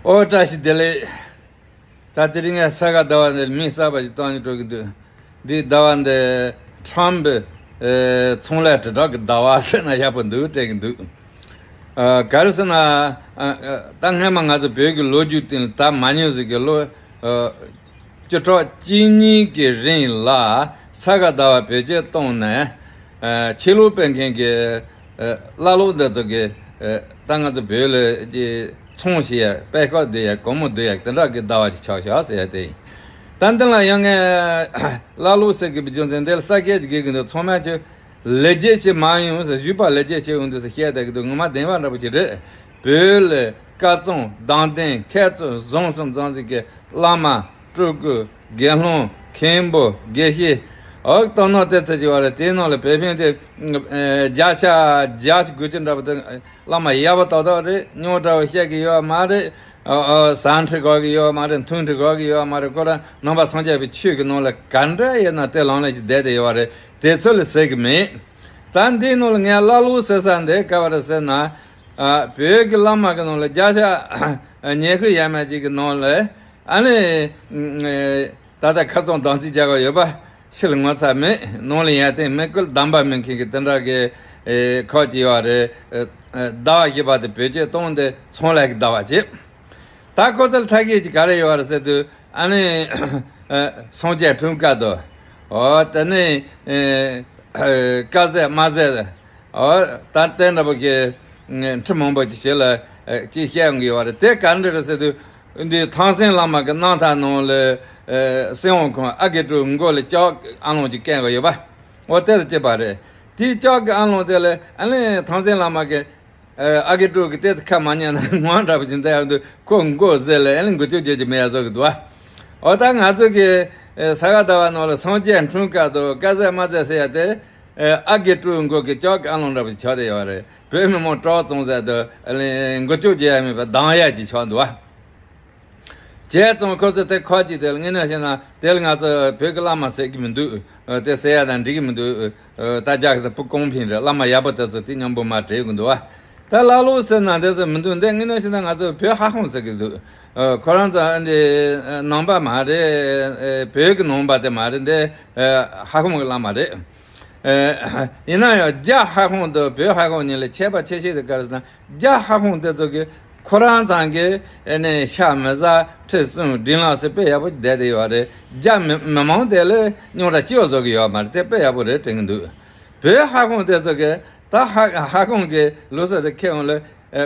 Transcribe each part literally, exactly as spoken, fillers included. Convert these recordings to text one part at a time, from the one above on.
ཨོ་བཀྲ་ཤིས་བདེ་ལེགས། ད་དེ་རིང་ངས་ས་ག་ཟླ་བ་འདིར་མིང་གསར་པ་ཞིག་བཏང་ནས་འགྲོ་གི་འདུག་འདིའི་ཟླ་བ་འདི་ཁྲམ་པའི་ཚོང་ལས་དྲིལ་བསྒྲགས་ཀྱི་ཟླ་བ་ཟེར་ན་ཡག་པོ་འདུག་དྲན་གྱི་འདུག་ག་རེ་ཟེར་ན། ད་སྔས་མ་ང་ཚོ་བོད་ཀྱི་ལོ་རྒྱུས་སྟེང་ལ་ད་མ་ཉམས་ཟིག་གི་ལོ། བཅུ་ཕྲག་གཅིག་གཉིས་ཀྱི་རིང་ལ་ས་ག་ཟླ་བ་བེད་སྤྱོད་བཏང་ནས། ཆོས་ལུགས་སྤེལ་མཁན་གྱི་བླ་སློབ་འདི་ཚོ་གིས་ད་ང་ཚོ་བོད་ལ་ཚོང་བྱེད་ཡ་དཔལ་ཁབ་སྡུད་ཡ་སྒོར་མོ་སྡུད་ཡ་དེ་འདྲ་གི་ཟླ་བ་ཅིག་ཆགས་ཤག་ཟེར་ཡ་དེ་ཡིན། ད་འདི་ལ་ཡང་ངས་བླ་སློབ་ཟེར་གི་བའི་རྒྱུ་མཚན་འདི་ལ་ས་སྐྱ་གི་དགེ་རྒན་འདི་ཚང་མས་ཀྱི་ལས་བྱེད་ཅིག་མ་ཡོང་ཟེར། བཞུགས་པ་ལས་བྱེད་ཅིག་ཡོང་འདུག་ཟེར་བཤད་བསྡད་གི་འདུག་ངོ་མ་བདེན་པ་འདྲ་པོ་ཅིག་རེད། བོད་ལ་བཀའ་བཙུན་དམ་ལྡན་མཁས་བཙུན་གཟེངས་སུ་འཛོམས་ཟིག་གི་བླ་མ་སྤྲུལ་སྐུ་དགེ་སློང་མཁན་པོ་དགེ་བཤེས་འོག་སྟོང་ནོ་དེ་ཚོ་ཅིག་ཡོད་རེད། དེའི་ནང་ལ་བོད་ཕན་དེ་བརྒྱ་ཆ་བརྒྱ་ཞིག་དགུ་བཅུ་འདྲ་པོ་དེ་བླ་མ་ཡག་པོ་ཏག་ཏག་རེད། རྙོག་དྲ་བོ་བཤད་གི་ཡོད་མ་རེད། ཟ་འཕྲི་གོ་གི་ཡོད་མ་རེད། འཐུང་འཕྲི་གོ་གི་ཡོད་མ་རེད། ཁོ་རང་ནང་པ་སངས་རྒྱས་པའི་ཆོས་ཀྱི་ནང་ལ་ག་འདྲ་ཡིན་ན་དེ་ལམ་ལ་ཅིག་བསྡད་དེ་ཡོད་རེད། དེ་ཚོ་ལ་ཟེར་གི་མེད། ད་འདིའི་ནང་ལ་ངས་བླ་སློབ་ཟེར་ས་འདི་ག་བ་རེད་ཟེར་ན། བོད་ཀྱི་བླ་མ་གི་ནང་ལ་བརྒྱ་ཆ་ཉི་ཤུ་ཡས་མས་ཅིག་གི་ནང་ལ་ཨ་ནི་ད་ལྟ་ཁ་རྩང་དམ་ཚིག་རྒྱག་གི་ཡོད་པ་ཕྱི་ལ་ངོ་ཚ་མེད། ནང་ལ་ཡར་བསྟན་མེད། ཀུན་གདམས་པ་མེད་མཁན་གྱི་དེ་འདྲ་གི་ཁག་ཅིག་ཡོད་རེད། ཟླ་བ་བཞི་པ་དེ་བེད་སྤྱོད་གཏོང་དེ་ཚོང་ལས་ཀྱི་ཟླ་བ་བྱེད། ད་ཁོ་ཚོར་ཐ་སྙད་ཅིག་ག་རེ་ཡོད་རེད་ཟེར་དུས་ཨ་ནི་སངས་རྒྱས་འཁྲུངས་སྐར་དང་། འོ་དེ་ནས་དཀར་ཟས་དམར་ཟས། འོ་ད་དེ་འདྲ་པོ་གི་ཁྲི་མང་པོ་ཅིག་ཞིག་ལ་ཅིག་བཤད་ཡོང་གི་ཡོད་རེད། དེ་ག་འདྲ་རེད་ཟེར་དུས་འདི་ཐང་སེང་བླ་མ་གི་རྣམ་ཐར་ནང་ལ་སྲིད་དབང་ཁོང་ཨ་དགེ་སྤྲུལ་མགོ་ལ་ལྕགས་ཀྱི་ཨ་ལོང་ཅིག་བཀལ་གི་ཡོད་པ། འོ་དེ་ལ་བཅད་པ་རེད། དེའི་ལྕགས་ཀྱི་ཨ་ལོང་དེ་ལ་ཨ་ནི་ཐང་སེང་བླ་མ་གི་ཨ་དགེ་སྤྲུལ་གྱི་ལྟས་དུ་ཁ་མ་ཉན་ན་ངོ་འདྲ་པོ་ཅིག་འདི་ཡང་འདུག་ཁོ་མགོ་ཟེར་ལ་ཨ་ནི་མགོ་ཅོག་བརྗོད་ཀྱི་མེད་ཡ་བཟོ་གི་འདུག་ཨ། འོ་ད་ང་ཚོ་གི་ས་ག་ཟླ་བ་ནང་ལ་སངས་རྒྱས་འཁྲུངས་སྐར་དང་དཀར་ཟས་དམར་ཟས་ཟེར་ཡ་དེ་ཨ་དགེ་སྤྲུལ་མགོ་གི་ལྕགས་ཀྱི་ཨ་ལོང་འདྲ་པོ་ཅིག་ཆགས་བསྡད་ཡོད་རེད། བོད་མི་མང་སྤྲོ་བ་བཙོང་ཟེར་དུས་ཨ་ནི་མགོ་ཅོག་བརྗོད་ཡ་མེད་པ་སྡང་ཡ་ཅིག་ཆགས་འདུག་ཨ། བྱས་ཙང་ཁོ་ཚོས་དེ་ཁ་ཅིག་དེ་ལ་དངོས་གནས་བཤད་ན་དེ་ལ་ང་ཚོ་བོད་ཀྱི་བླ་མ་ཟེར་གྱི་མི་འདུག་དེ་ཟེར་ཡ་དང་འགྲིག་གི་མི་འདུག་ད་རྒྱ་གི་བུ་གོང་འཕེལ་རེད། བླ་མ་ཡག་པོ་དེ་ཚོ་དེ་མཉམ་པོ་མ་བྲལ་གི་འདུག་བ། ད་བླ་སློབ་ཟེར་ན་དེ་ཚོ་མི་འདུག་འདི་དངོས་གནས་བཤད་ན་ང་ཚོ་བོད་ཧ་ཁོང་ཟེར་གི་འདུག་ཁོ་རང་ཚོ་འདི་ནང་པ་མ་རེད། བོད་ཀྱི་ནང་པ་དེ་མ་རེད། འདི་ཧ་ཁོང་གི་བླ་མ་རེད། ཡིན་ན་ཡང་རྒྱ་ཧ་ཁོང་དང་བོད་ཧ་ཁོང་གཉིས་ལ་ཁྱད་པར་ཆེ་ཤོས་དེ་ག་རེ་ཟེར་ན། རྒྱ་ཧ་ཁོང་དེ་ཚོ་གིས་ཁོ་རང་ཚང་གི་ཨ་ནི་ཤ་མི་ཟ། ཁྲི་སྲོང་ལྡེ་བཙན་ཟེར་དཔེ་ཡག་པོ་བསྡད་དེ་ཡོད་རེད། རྒྱ་མི་མི་མང་དེ་ལ་རྙོག་དྲ་ཅི་ཡང་བཟོ་གི་ཡོད་མ་རེད། དེ་དཔེ་ཡག་པོ་རེད་དྲན་གི་འདུག་བོད་ཧ་ཁོང་དེ་ཚོ་གིས་ད་ཧ་ཧ་ཁོང་གི་ལུགས་སྲོལ་དེ་ཁྱེར་ཡོང་ལ།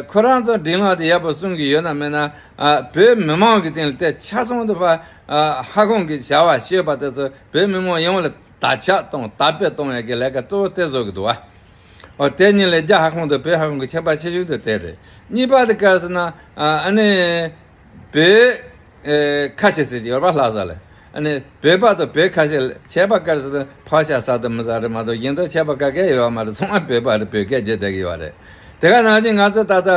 ཁོ་རང་ཚོ་ལྡེ་བཙན་དེ་ཡག་པོ་གསུང་གི་ཡོད་ན་མེད་ན། བོད་མི་མང་གི་སྟེང་ལ་དེ་ཆ་ཚང་དུ་ཕ་ཧ་ཁོང་གི་བྱ་བ་བཤད་པ་དེ་ཚོ་བོད་མི་མང་ཡོངས་ལ་དར་ཁྱབ་གཏོང་དར་སྤེལ་གཏོང་ཡག་གི་ལས་ཀ་གཙོ་བོ་དེ་བཟོ་གི་འདུག་བ། འོ་དེ་གཉིས་ལས་རྒྱ་ཧ་ཁོང་དང་བོད་ཧ་ཁོང་གི་ཁྱད་པར་ཆེ་ཤོས་དེ་དེ་རེད། གཉིས་པ་དེ་ག་རེ་ཟེར་ན། ཨ་ནི་བོད་ཁ་ཆེ་ཟེར་གྱི་ཡོད་རེད་པ། ལྷ་ས་ལ། ཨ་ནི་བོད་པ་དང་བོད་ཁ་ཆེ་ལ་ཁྱད་པར་ག་རེ་ཟེར་ན། ཕག་ཤ་ཟ་དང་མི་ཟ་རེད་མ་གཏོགས་གཞན་དག་ཁྱད་པར་ག་གེ་ཡོད་མ་རེད། ཚང་མ་བོད་པ་རེད། བོད་སྐད་བརྗེད་བསྡད་ཀྱི་ཡོད་རེད། དེ་ག་ནང་བཞིན་ང་ཚོ་ད་ལྟ་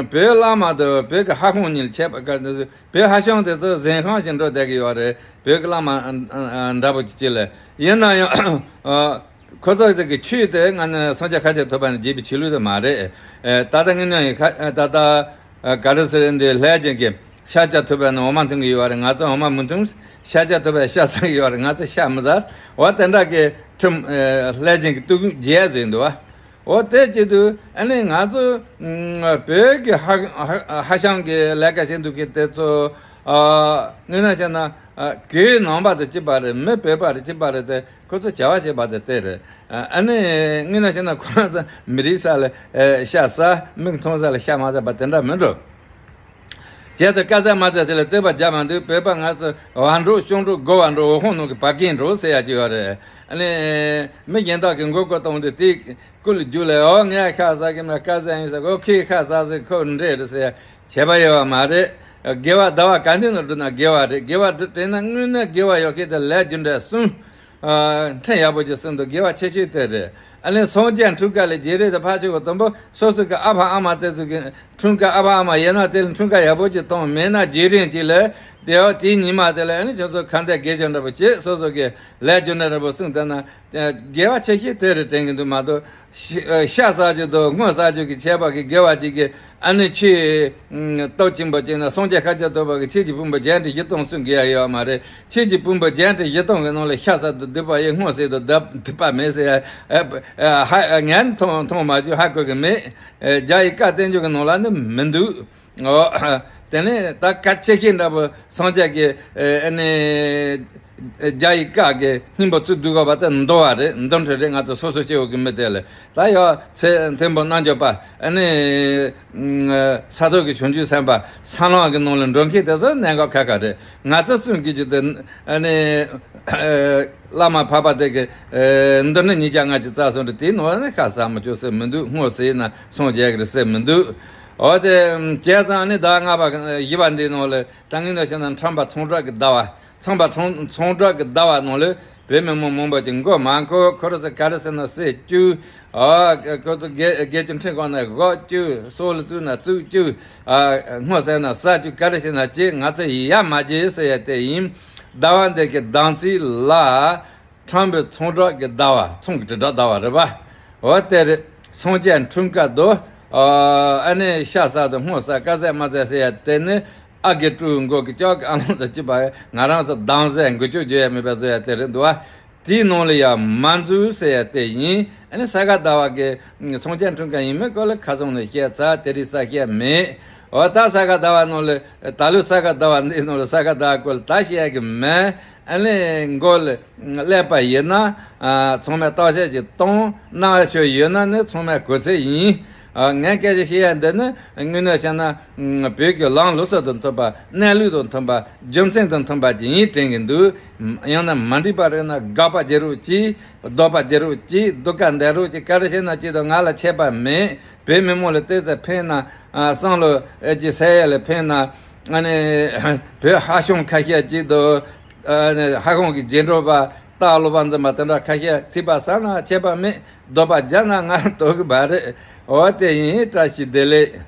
བོད་བླ་མ་དང་བོད་ཀྱི་ཧ་ཁོང་གཉིས་ལ་ཁྱད་པར་ག་རེ་ཟེར། བོད་ཧ་ཤང་དེ་ཚོ་གཟན་ཤང་ཞིག་འགྲོ་བསྡད་ཀྱི་ཡོད་རེད། བོད་ཀྱི་བླ་མ་འདྲ་པོ་ཅིག་ལ། ཡིན་ན་ཡང་ཁོ་ཚོ་ཚོ་གི་ཆོས་དེ་ང་ནི་སངས་རྒྱས་མཁའ་ཁྱབ་ཐུབ་པ་ནི་རྒྱས་པའི་ཆོས་ལུགས་དེ་མ་རེད། ད་ལྟ་ངས་ནི་ད་ལྟ་ག་རེ་ཟེར་འདི་ལྷས་ཀྱི་ཤ་བཅད་ཐུབ་པ་ནི་འོ་མ་འཐུང་གི་ཡོད་རེད། ང་ཚོ་འོ་མ་མི་འཐུང་། ཤ་བཅད་ཐུབ་པ་ཤ་ཟ་གི་ཡོད་རེད། ང་ཚོ་ཤ་མི་ཟ། འོ་དེ་འདྲ་གི་ཁྲིམས་ལྷས་ཀྱི་སྟུག་རྒྱས་ཟིན་འདུག་བ། འོ་དེ་བྱེད་དུས་ཨ་ནི་ང་ཚོ་བོད་ཀྱི་ཧ་ཧ་ཤང་གི་ལས་ཀ་བྱེད་འདུག་གི་དེ་ཚོ་དངོས་གནས་བྱས་ན་གོས་ནང་པ་དང་གཅིག་པ་རེད། མི་བོད་པ་རེད། གཅིག་པ་རེད། དེ་ཁོ་ཚོ་བྱ་བ་བྱེད་པ་དེ་དེ་རེད། ཨ་ནི་དངོས་གནས་བྱས་ན་ཁོ་རང་ཚོ་མི་རིགས་ས་ལ་ཤ་ཟ། མིག་མཐོང་ས་ལ་ཤ་མ་ཟ་བ་དེ་འདྲ་མིན་འགྲོ། བྱས་ཙང་དཀར་ཟས་དམར་ཟས་དེ་ལ་རྩོད་པ་རྒྱག་མ་འདུག་བོད་པ་ང་ཚོ་བ་འགྲོ་ཤོང་འགྲོ་དགོ་བ་འགྲོ་འོ་ཧོང་ནང་གི་བ་ཀན་འགྲོ་ཟེར་ཡ་ཅིག་ཡོད་རེད། ཨ་ནི་མི་གཞན་དག་གི་མགོ་སྐོར་གཏོང་དུས་དེ་སྐུ་ལ་རྒྱུག་ལ། འོ་ངས་ཤ་ཟ་གི་མ། དཀར་ཟས་ཡིན་ཟེར། འོ་ཁྱེད་ཤ་ཟ་ཟེར། ཁོ་འདྲེ་རེད་ཟེར་ཡ་བྱས་པ་ཡོད་བ་མ་རེད། དགེ་བ་ཟླ་བ་ག་འདི་ནང་བསྒྲུབས་ན་དགེ་བ་རེད། དགེ་བ་བསྒྲུབས་དྲན་ན་དངོས་གནས་དགེ་བ་ཡོད་མཁན་དེ་ལས་རྒྱུ་འབྲས་གསུམ། ཨ། ཕྲན་ཡག་པོ་ཅིག་གསུངས་འདུག་དགེ་བ་ཆེ་ཤོས་དེ་རེད། ཨ་ནི་སངས་རྒྱས་འཁྲུངས་སྐར་ལ་བརྗེད་རེས་དང་ཕར་ཕྱོགས་ཀྱི་དུམ་བུ་སོ་སོ་གི་ཨ་ཕ་ཨ་མ་དེ་ཚོ་གི་འཁྲུངས་སྐར། ཨ་ཕ་ཨ་མ་ཡིན་ན་དེ་ལ་འཁྲུངས་སྐར་ཡག་པོ་ཅིག་བཏང་། མེད་ན་བརྗེད་རེས་ཅིག་ལ་དེའི་ཉི་མ་དེ་ལ་ཨ་ནི་ཁྱོད་ཚོ་ཁ་འདོན་དགེ་སྦྱོར་འདྲ་པོ་བྱེད། སོ་སོ་གི་ལས་རྒྱུ་འདྲ་འདྲ་པོ་གསུངས་བསྡད་ན་དགེ་བ་ཆེ་ཤོས་དེ་རུ་དྲན་གྱི་འདུག་མ་གཏོགས། ཤ་ཤ་ཟ་རྒྱུ་དང་སྔོ་ཟ་རྒྱུ་གི་ཆད་པ་གི་དགེ་བ་ཅིག་གི་ཨ་ནི་ཆེས་སྟོབས་ཆེན་པོ་ཅིག་ན། སངས་རྒྱས་ཤཱཀྱ་ཐུབ་པ་གི་ཆོས་ཀྱི་ཕུང་པོ་བརྒྱད་ཁྲི་བཞི་སྟོང་གསུང་གི་ཡ་ཡོད་མ་རེད། ཆོས་ཀྱི་ཕུང་པོ་བརྒྱད་ཁྲི་བཞི་སྟོང་གི་ནང་ལ་ཤ་ཟ་དང་སྡིག་པ་ཡོད། སྔོ་ཟ་དང་སྡིག་པ་མེད་ཟེར་ཡ། ཧ་ངས་མཐོང་མཐོང་མ་བྱུང་། ཧ་གོ་གི་མེད། རྒྱ་ཡི་བཀའ་བསྟན་འགྱུར་གི་ནང་ལ་ནི་མི་འདུག། ཨོ། དེ་ནས་ད་གལ་ཆེ་ཤོས་འདྲ་པོ་སངས་རྒྱས་ཀྱི་ཨ་ནི་རྒྱ་ཡི་བཀའ་གི་སྙིང་པོ་བཙུགས་སྡོད་དགོས་པ་དེ་འདུལ་བ་རེད། འདུལ་ཁྲིད་རེད། ང་ཚོ་སོ་སོ་སྐྱེ་བོ་གི་མི་དེ་ལ་ད་ཡོད་ཚེ་མཐོན་པོ་རྣལ་འབྱོར་པ། ཨ་ནི་ས་ཐོབ་ཀྱི་བྱང་ཆུབ་སེམས་དཔའ་འཚར་ལོངས་ཀྱི་ནང་ལ་འགྲོ་མཁན་དེ་ཚོ་གནད་འགག་ཁག་ཁག་རེད། ང་ཚོ་གསུང་གི་རྒྱུ་དེ་ཨ་ནི་བླ་མ་འཕགས་པ་དེ་གི་མདོ་ནི་ཉིས་བརྒྱ་ལྔ་བཅུ་རྩ་གསུམ་རེད། དེའི་ནང་ལ་ནི་ཤ་ཟ་མི་ཆོག་ཟེར་མི་འདུག། སྔོ་ཟ་ན་སངས་རྒྱས་ཀྱི་རེད་ཟེར་མི་འདུག། འོ་དེ་བྱས་ཙང་ནི་ཟླ་ལྔ་པ་བཞི་པ་འདིའི་ནང་ལ་ད་ངས་ནོ་བྱས་ན་ཁྲམ་པ་ཚོང་གྲོགས་ཀྱི་ཟླ་བ། ཚོང་པ་ཚོང་ཚོང་གྲོགས་ཀྱི་ཟླ་བ་ནང་ལ་བོད་མི་མང་མང་པོ་ཅིག་མགོ་མ་འཁོར། ཁོ་རང་ཚོ་ག་རེ་ཟེར་ན་ཟས་བཅུག། ཨ་ཁོ་ཚོ་སྒེར་སྒེར་གྱི་ཁྲིམས་ཁང་ནང་སྒོ་བཅུག། སྲོག་ལ་བཙུགས་ན་བཙུགས་བཅུག། ཨ་སྔོ་ཟ་ན་ཟ་བཅུག། ག་རེ་བྱས་ན་བྱེད། ང་ཚོ་ཡ་མ་བྱེད་ཟེར་ཡ་དེ་ཡིན། ཟླ་བ་འདི་གི་ཟླ་མཚན་ལ། ཁྲམ་པའི་ཚོང་གྲོགས་ཀྱི་ཟླ་བ། ཚོང་གི་དྲིལ་བསྒྲགས་ཟླ་བ་རེད་པ། འོ་དེ་རེད། སངས་རྒྱས་འཁྲུངས་སྐར་དུ་ཨ་ནི་ཤ་ཟ་དང་སྔོ་ཟ། དཀར་ཟས་དམར་ཟས་ཟེར་ཡ་དེ་ནི་ཨ་རྒས་སྤྲུལ་མགོ་གི་ལྕགས་ཀྱི་ཨ་ལོང་དང་བཅས་པ། ང་རང་ཚོ་སྡང་ཟས་འགུལ་སྐྱོད་བརྗོད་ཡ་མེད་པ་ཟེར་ཡ་དེ་རེད་འདུག་བ། དེའི་ནང་ལ་ཡང་མ་འཛུལ་ཟེར་ཡ་དེ་ཡིན། ཨ་ནི་ས་ག་ཟླ་བ་གི་སངས་རྒྱས་འཁྲུངས་སྐར་ཡིན་མིན་སྐོར་ལ་ཁ་སང་ནས་བཤད་ཚར། དེ་རིང་གསལ་བཤད་མེད། འོ་ད་ས་ག་ཟླ་བ་ནང་ལ་ད་ལོའི་ས་ག་ཟླ་བ་འདིའི་ནང་ལ་ས་ག་ཟླ་བ་སྐོར་ལ་ད་བཤད་ཀྱི་མེད། ཨ་ནི་མགོ་ལ་ཀླད་པ་ཡིན་ན་ཚང་མས་བརྟག་དཔྱད་ཅིག་གཏོང་། རྣ་བ་ཤོར་ཡོད་ན་ནི་ཚང་མས་གོ་ཚད་ཡིན། ངས་སྐད་ཆ་བཤད་ཡ་འདི་ནི་དངོས་གནས་བཤད་ན་བོད་ཀྱི་ལམ་ལུགས་སྲོལ་དང་མཐུན་པ། གནས་ལུགས་དང་མཐུན་པ། རྒྱུ་མཚན་དང་མཐུན་པ་ཅིག་ཡིན་དྲན་གྱི་འདུག། ཡང་ན་མ་འགྲིག་པ་རེད་ན་དགག་པ་བྱེད་རོགས་གྱིས། སྡུག་པ་བྱེད་རོགས་གྱིས། སྡུག་ག་འདེད་རོགས་གྱིས། ག་རེ་བྱས་ན་ཅི་དང་ང་ལ་ཁྱད་པར་མེད། བོད་མི་མང་ལ་ཏོག་ཙམ་ཕན་ན། བསམ་བློ་ཨེ་ཅིག་གསལ་ཡ་ལ་ཕན་ན། ཨ་ནི་བོད་ཧ་ཤང་ཁ་ཤས་ཅིག་དང་། ཨ་ནི་ཧ་ཤང་གི་རྗེས་འགྲོ་པ། སྟག་ལོ་པ་འཛིན་པ་དེ་འདྲ་ཁ་ཤས་ཚིག་པ་ཟ་ན་ཁྱད་པར་མེད། སྡུག་པ་རྒྱབ་ན་ང་སྡུག་གི་མ་རེད། འོ་དེ་ཡིན། བཀྲ་ཤིས་བདེ་ལེགས།